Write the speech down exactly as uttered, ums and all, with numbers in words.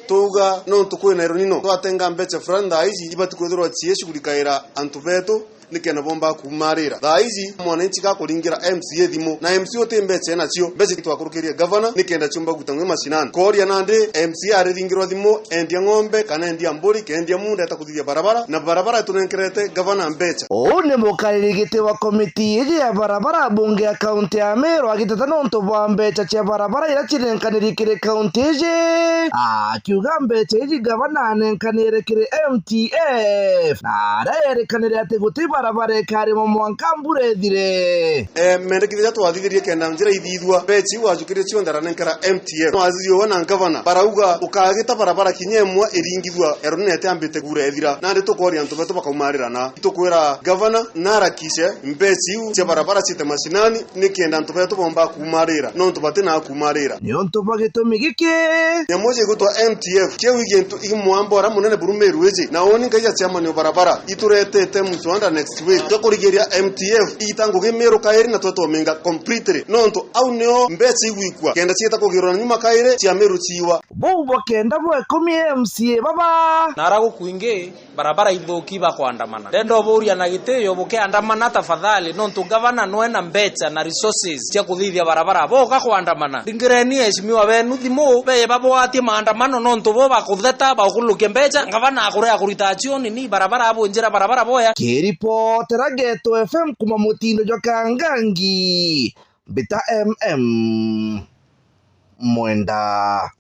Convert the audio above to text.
Twauga nontu kwina ironino, twatenga mbeca fulani thaa ici ibati kwithirwa ciishughulikaira antu betu nikenda bomba kuumarira. Thaa ici mwananchi gakuringira M C A thimu, na M C A uti mbeca enacio, mbeca itwakurukirie gavana nikenda ciumba guta ngui mashinani. Kooria nandi M C A ariringirwa thimu, endia ng'ombe, kana endia mburi, kendia munda eta kuthithia barabara, na barabara tunenkerete gavana mbeca. Uu ni mukariri giti wa komiti iji ya barabara bunge ya kaunti ya Meru agiteta nontu bwa mbeca cia barabara iria cirenkaniri kiri kaunti iji, akiuga mbeca iji gavana anenkanire kiri M T F, na aria yerikanire ati guti barabara ikarimwa mwanka mbura ithire. Eh, mendekithia twathithirie kenda njira ithithua, mbeca iu wajukirie cionthe aranenkera M T F. Wathithio we na ngavana barauga ukagita barabara kinya imwe iringithua eroni nete ambite kuura ethira. Nandi tukooria antu betu bakaumarira na itukwira gavana narakishe mbeca iu cia barabara ciite mashinani nikenda antu betu bomba kuumarira, nontu bati na kuumarira. Niuntu bwa gitumi giki, nyamu iji igwitwa M T F, kiu i gintu i mwamba uria munene buru Meru iji, na uuni ngai ya chairman o barabara ituretete mswada next week jwa kurigiria M T F igita ngugi Meru kairi na twetwominga completely, nontu au nio mbeca igwikua kenda ciita kugirwa na nyuma kairi cia Meru ciiwa. Bau bwa kenda bwa ikumi M C A baba. Na ara guku ingi barabara ithuki bakwandamana. Ndenda uburia na gitio bukiandamana tafadhali, nontu gavana nwe na mbeca na resources cia kuthithia barabara. Boka kwandamana. Ringireni eheshimiwa benu thimu, beye babwatie maandamano, nontu bo bakutheta, bakulukia mbeca, gavana akurea kurita action ni barabara, abunjira barabara boya. Kiripotera Geto F M kuma mutindo jwa Kangangi, Mbita M M Mwenda.